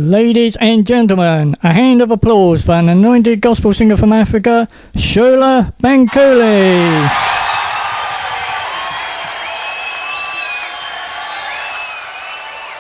Ladies and gentlemen, a hand of applause for an anointed gospel singer from Africa, Shola Bamkole.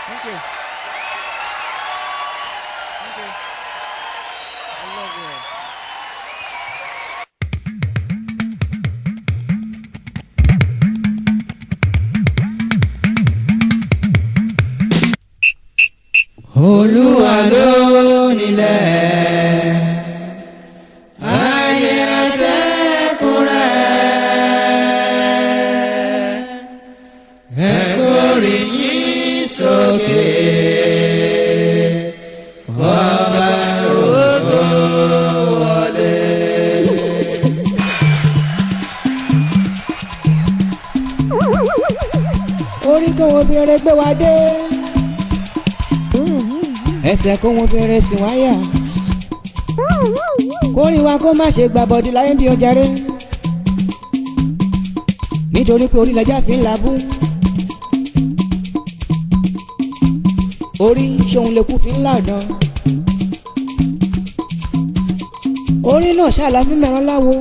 Thank you. Thank you. I love you. Olúwa ló nílẹ̀, ayé àti ẹ̀kún rẹ̀. Ẹ gbórí yín sókè, kọ́ba ògo wọlé. Orí kò wọ́n bèrè gbé wa dé, ẹsẹ̀ kò wọ́n bèrè sí wáyà, kórìí wa kó má ṣe gbà bọ̀dì láyé bí ọjàre, nítorí pé orí lọ́jà fi ń labú, orí ṣòun lè kú fi ń làdán, orí náà ṣàlàfí mẹ́rán láwo,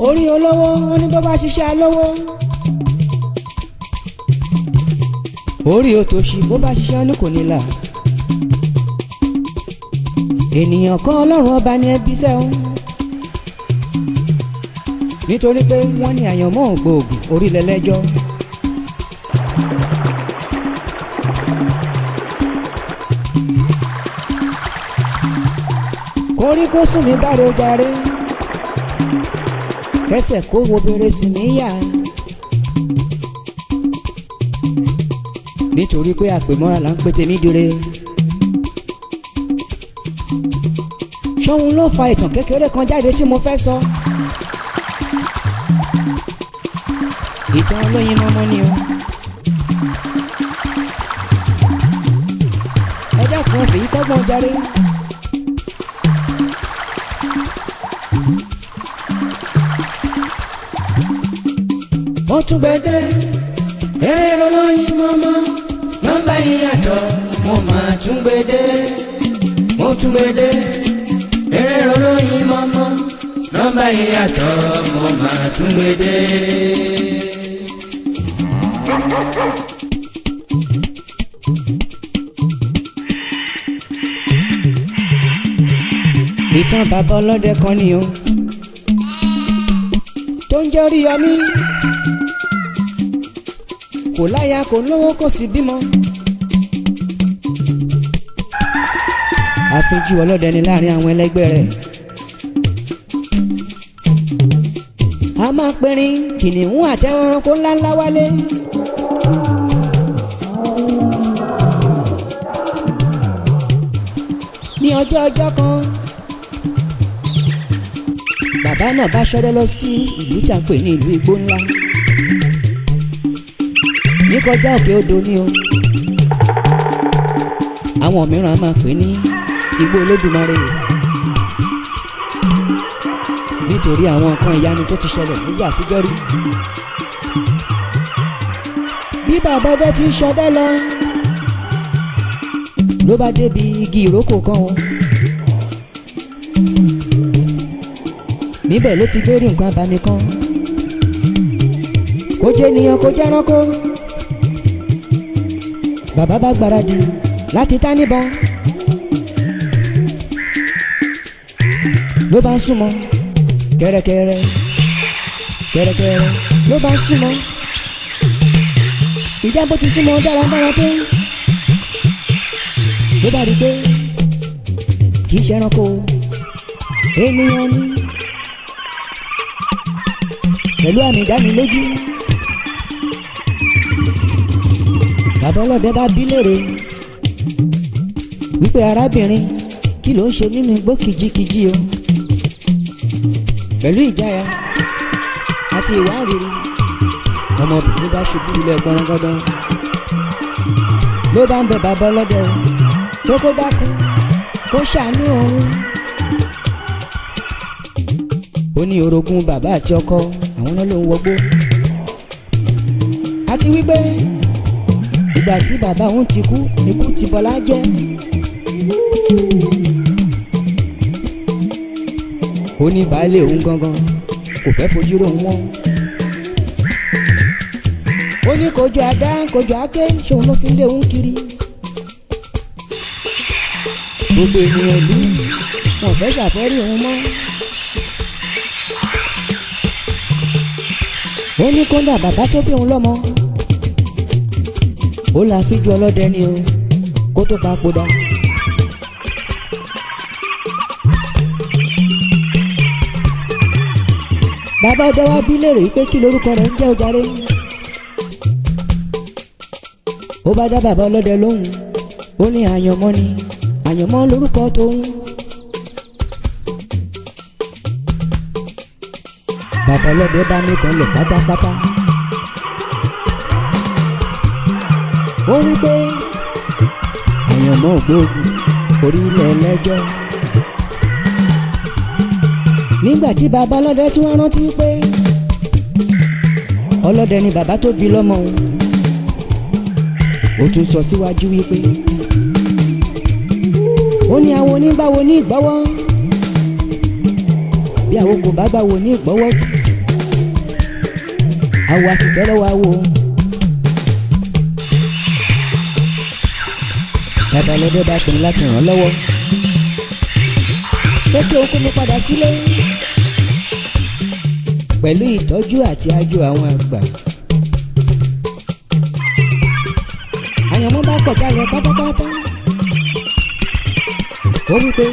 orí olówó wọn ní bó bá ṣiṣẹ́ alówó, orí òtòṣì bó bá ṣiṣẹ́ ní kò ní là. Ènìyàn kan Ọlọ́run ọba ní ẹbí sẹ́wọ̀n, nítorí pé wọ́n ní àyànmọ́ ògbóògùn orí lẹ́lẹ́jọ́. Korí kó sùn mí báre ó jàre, kẹsẹ̀ kó wo bèrè sí mi yá, nítorí pé àpèmọ́ra là ń pè tèmi dire. Ṣóun ló fa ìtàn kékeré kan jáde tí mo fẹ́ sọ. Ìtàn olóyin mọ́mọ́ ni o. Ẹ dákun, ẹ fèyí kọ́gbọ́n jàre. Ó tún gbẹdẹ Eré olóyin mọ́mọ́, nọ́mbà yíyàtọ̀, mo máa tún gbédé. Mo tún gbédé. Eré olóyin mọ́mọ́, nọ́mbà yíyàtọ̀, mo máa tún gbédé. Ìtàn bàbá ọlọ́dẹ kan ni o, tó ń jẹ́ Oríyọmí. Kò láya, kò lówó, kò sì bímọ. Àfínjú ọlọ́dẹ ni láàrin àwọn ẹlẹgbẹ́ rẹ̀. A máa pẹrin kìnìún àti ẹranko ńláńlá wálé. Ní ọjọ́ ọjọ́ kan, bàbá náà bá ṣọdẹ lọ sí ìlú tí a ń pè ní ìlú igbó ńlá, níkọjá òkè odò ni o. Àwọn mìíràn a máa pè ní igbó Olódùmarè, nítorí àwọn nǹkan ìyanu tó ti ṣẹlẹ̀ nígbà àtijọ́ rí. Bí bàbá ọdẹ ti ń ṣọdẹ lọ, ló bá débi igi ìrókò kan o. Níbẹ̀ ló ti gbé rí nǹkan abàmì kan, kò jẹ́ ènìyàn, kò jẹ́ ẹranko. Bàbá bá gbáradì láti tá níbọn, ló bá ń súnmọ́ kẹ́rẹ́kẹ́rẹ́ kẹ́rẹ́kẹ́rẹ́, ló bá ń súnmọ́. Ìjà bó ti súnmọ́ dáradára tó, ló bá rí i pé kì í ṣe ẹranko, ènìyàn ni. Pẹ̀lú àmì ìdánilójú, bàbá ọlọ́dẹ bá bí léèrè wípé, "Arábìnrin, kí ló ń ṣe nínú igbó kìjikìji o?" Pẹ̀lú ìjáyà àti ìwárìrì, ọmọbìnrin bá ṣubú lulẹ̀ gbọ̀nrangandàn, ló bá ń bẹ bàbá ọlọ́dẹ o pé kó dákun, kó ṣàánú òun. Ó ní orogún bàbá àti ọkọ àwọn náà ló ń wọgbó, àti wípé Ìgbà tí bàbá òun ti kú ikú ti bọlá jẹ́. Ó ní baálé òun gangan kò fẹ́ fojú rò wọ́n. Ó ní kojú àdá kojú àké ṣòun ló fi lé òun kiri. Gbogbo ènìyàn ìlú wọn fẹ́ ṣàfẹ́rí òun mọ́. Ó ní kóńdà bàbá tó bí òun lọ́mọ. Ó la fíjú ọlọ́dẹ ni o kó tó papòdà. Bàbá ọdẹ wa bí léèrè wípé kí lorúkọ rẹ̀ ń jẹ́ ojàre. Ó bá dá bàbá ọlọ́dẹ lóhùn, ó ní àyànmọ́ ni, àyànmọ́ lorúkọ tóun. Bàbá ọlọ́dẹ bá mi kanlẹ̀ pátápátá. Ó wí pé àyànmọ́ ògbóògùn orílẹ̀ lẹ́jọ́. Nígbà tí bàbá ọlọ́dẹ tí wọ́n rántí pé ọlọ́dẹ ni bàbá tó bí lọ́mọ òun, ó tún sọ síwájú wípé ó ní àwọn onígbàwo ní ìgbọ́wọ́, bí àwọn kò bá gbàwo ní ìgbọ́wọ́, àwọ̀ àsìtẹ́lọ́wọ́ àwọ̀. Bàbá ọlọ́dẹ bá pinnu láti ràn án lọ́wọ́ pé kí òun kó mi padà sílé pẹ̀lú ìtọ́jú àti ajo àwọn àgbà. Àyànmọ́ bá kọ̀ jálẹ̀ pátápátá. Ó wí pé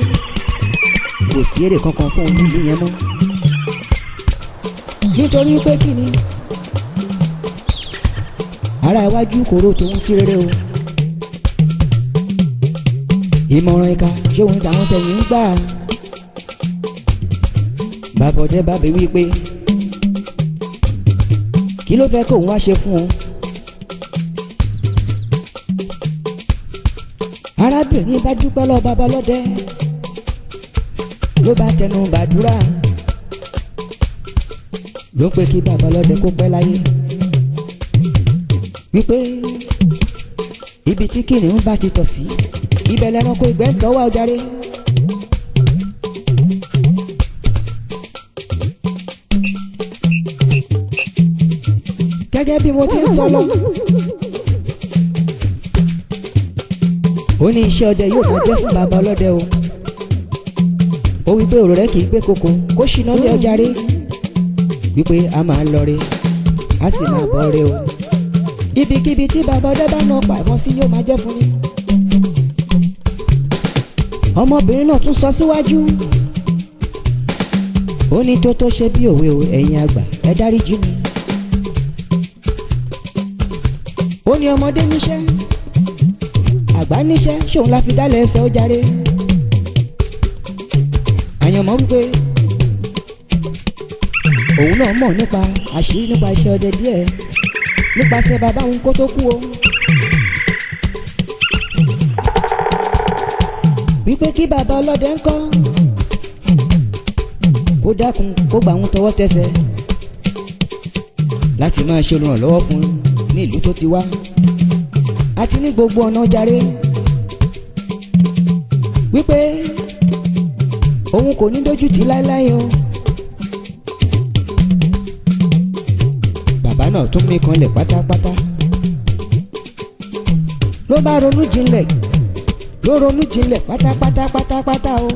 kò sí èrè kankan fún òun nílùú yẹn mọ́. Nítorí pé kí ni ará iwájú kò ro tòun sí rere o. Ìmọ̀ràn ìka ṣé òun tàwọn tẹ̀yìn ń gbà. Bàbá ọdẹ bá bi wí pé kí ló fẹ́ kóun wá ṣe fún un. Arábìnrin bá dúpẹ́ lọ bàbá ọlọ́dẹ ló bá tẹnu gbàdúrà ló pé kí bàbá ọlọ́dẹ kó pẹ́ láyé, wípé ibi tí kìnìún bá ti tọ̀ sí ibẹ̀ lẹ́ranko ìgbẹ́ ń tọ́wọ́ ọjàre. Gẹ́gẹ́ bí mo ti ń sọ lọ. Ó ní iṣẹ́ ọdẹ yóò máa jẹ́ fún bàbá ọlọ́dẹ o. Ó wí pé ọ̀rọ̀ rẹ̀ kì í gbé koko kó ṣìnà lé ọjà rí. Wípé a máa lọ rí, a sì máa bọ̀ rí o. Ibikíbi tí bàbá ọdẹ bá nà pàmò sí yóò máa jẹ́ fún ni. Ọmọbìnrin náà tún sọ síwájú. Ó ní tó tó ṣe bí òwe o, ẹ̀yin àgbà ẹ dáríjì mi. Ó ní ọmọdé níṣẹ́, àgbà níṣẹ́, ṣòun la fi dálẹ̀ ẹ̀fẹ̀ ó jàre. Àyànmọ́ wípé òun náà mọ̀ nípa àṣírí nípa iṣẹ́ ọdẹ díẹ̀ nípasẹ̀ bàbá òun kó tó kú o. Wípé kí bàbá ọlọ́dẹ ń kọ́ kó dákun kó gbà òun tọwọ́ tẹsẹ̀ láti máa ṣe olùrànlọ́wọ́ fún un ní ìlú tó ti wá àti ní gbogbo ọ̀nà jàre, wípé òun kò ní dójú tì láéláé o. Bàbá náà tún mí kanlẹ̀ pátápátá ló bá ronú jinlẹ̀, ló ronú jinlẹ̀ pátápátá pátápátá o.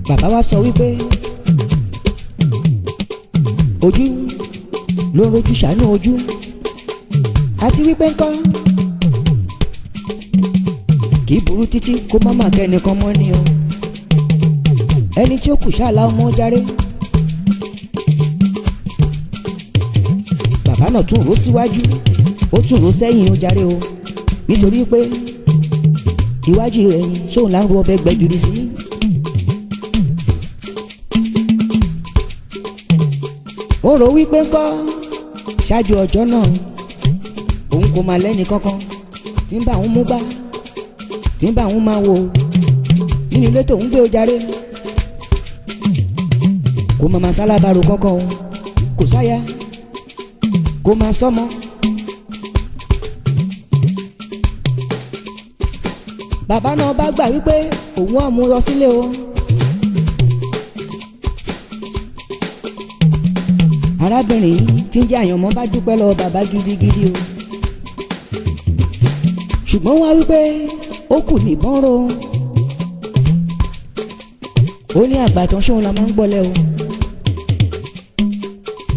Bàbá wa sọ wípé ojú ló rojú ṣàánú ojú, àti wípé ńkọ́ kì í burú títí kó má má kẹ́nìkan mọ́ ni o. Ẹni tí ó kù ṣáàlà ọmọ jàre. Bàbá náà tún rò síwájú, ó tún rò sẹ́yìn ó jàre o, nítorí pé iwájú ẹ̀yìn ṣóun là ń ro ọbẹ̀ gbẹ̀gìrì sí. Ó rò wípé ńkọ́ ṣáájú ọjọ́ náà òun kò máa lẹ́ni kankan tí ń bá òun mú gbá, tí ń bá òun máa wò nínú ilé tóun gbé o jàre. Kò máa máa sálábàárò kankan o, kò sáyà, kò máa sọ́mọ. Bàbá náà bá gbà wípé òun á mú lọ sílé o. Arábìnrin yìí tí ń jẹ́ Àyànmọ́ bá dúpẹ́ lọ́wọ́ bàbá gidigidi o. Ṣùgbọ́n wá wípé ó kù níbọn ro. Ó ní àgbàtàn ṣóun la máa ń gbọ́lẹ̀ o.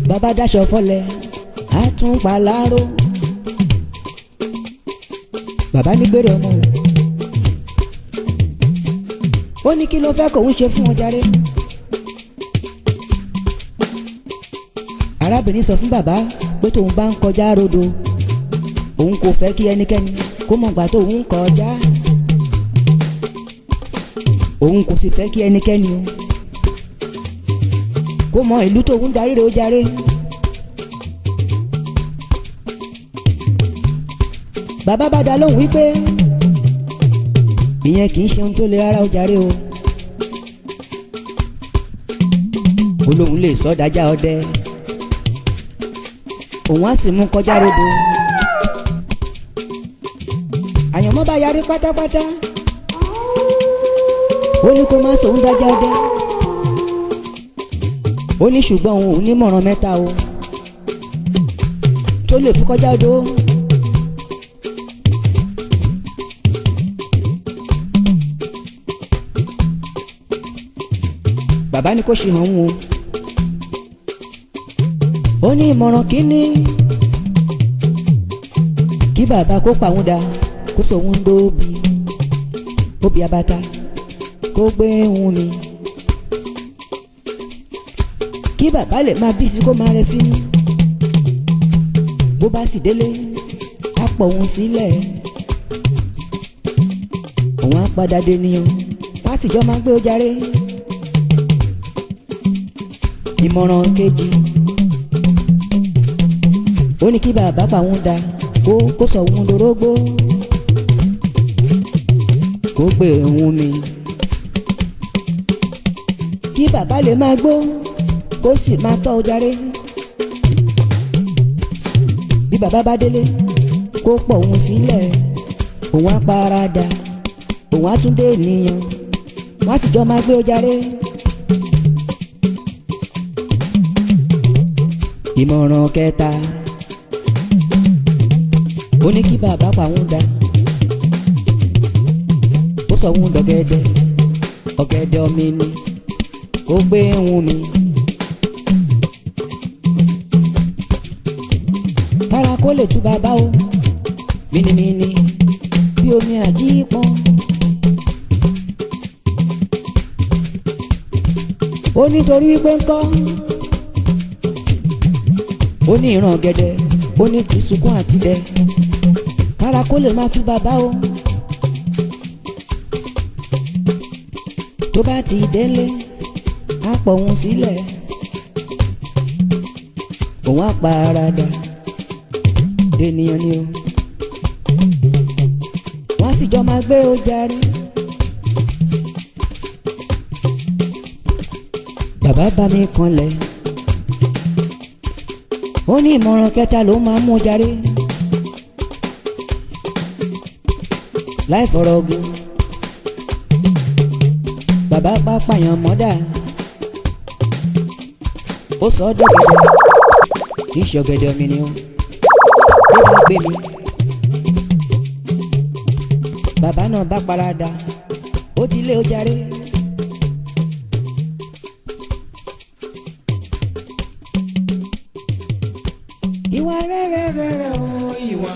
Bàbá dáṣọ fọ́lẹ̀ á tún pa láàró. Bàbá ní gbére ọmọ o. Ó ní kí ló fẹ́ kóun ṣe fún ọ jàre. Arábìnrin sọ fún bàbá pé tóun bá ń kọjá rodo, òun kò fẹ́ kí ẹnikẹ́ni kó mọ̀ gbà tóun ń kọjá. Òun kò sì fẹ́ kí ẹnikẹ́ni o kó mọ ìlú tóun darí rè ó jàre. Bàbá bá dá lóhùn wípé ìyẹn kì í ṣe ohun tó le rárá ó jàre o. Ó lóun lè sọ dájá ọdẹ, òun á sì mú kọjá rodo. Àyànmọ́ bá yarí pátápátá, ó ní kó má sòun dájá ọdẹ. Ó ní ṣùgbọ́n òun ò ní mọ̀ràn mẹ́ta o tó lè fún kọjá odò. Bàbá ní kó ṣe hàn òun o. Ó ní ìmọ̀ràn kínní, kí bàbá kó pa òun dà, kó sòun dóbi óbi abata, kó gbé òun mi, kí bàbá lè máa bí sí kó máa rẹ sí. Bó bá sì délé á pọ̀ òun sílẹ̀, òun á padà dé níyàn, wá sì jọ máa gbé ó jàre. Ìmọ̀ràn kejì, ó ní kí bàbá pa òun dà, kó sọ òun dorógbó, kó gbé òun mi, kí bàbá lè máa gbó kó sì máa tọ́ ọ jàre. Bí bàbá bá délé kó pọ̀ òun sílẹ̀, òun á paradà, òun á tún dé ènìyàn, wọ́n á sì jọ máa gbé ọ jàre. Ìmọ̀ràn kẹta, ó ní kí bàbá pa òun dà, ó sọ òun dọ̀gẹ̀dẹ̀, ọ̀gẹ̀dẹ̀ ọmọ ni, kó gbé òun mi. Kára kó lè tú bàbá o mínímíní bí omi àjípọn. Ó nítorí wípé ńkọ́, ó ní ìran ọ̀gẹ̀dẹ̀, ó ní kì í sunkún àtidẹ, kára kó lè máa tú bàbá o. Tó bá ti délé á pọ̀ òun sílẹ̀, òun á paradà ènìyàn ni o, wọ́n sì jọ máa gbé ó jàre. Bàbá bá mi kanlẹ̀, ó ní ìmọ̀ràn kẹta ló máa mú jàre. Láì fọ̀rọ̀ ogun, bàbá bá pààyàn mọ́dà, ó sọ ọ́ dọ̀gẹ̀dẹ̀, kì í ṣe ọ̀gẹ̀dẹ̀ mi ni o, ó bá gbé mi. Bàbá náà bá parada, ó dilé ó jàre. Ìwà rẹ̀rẹ̀rẹ̀rẹ̀ o ìwà.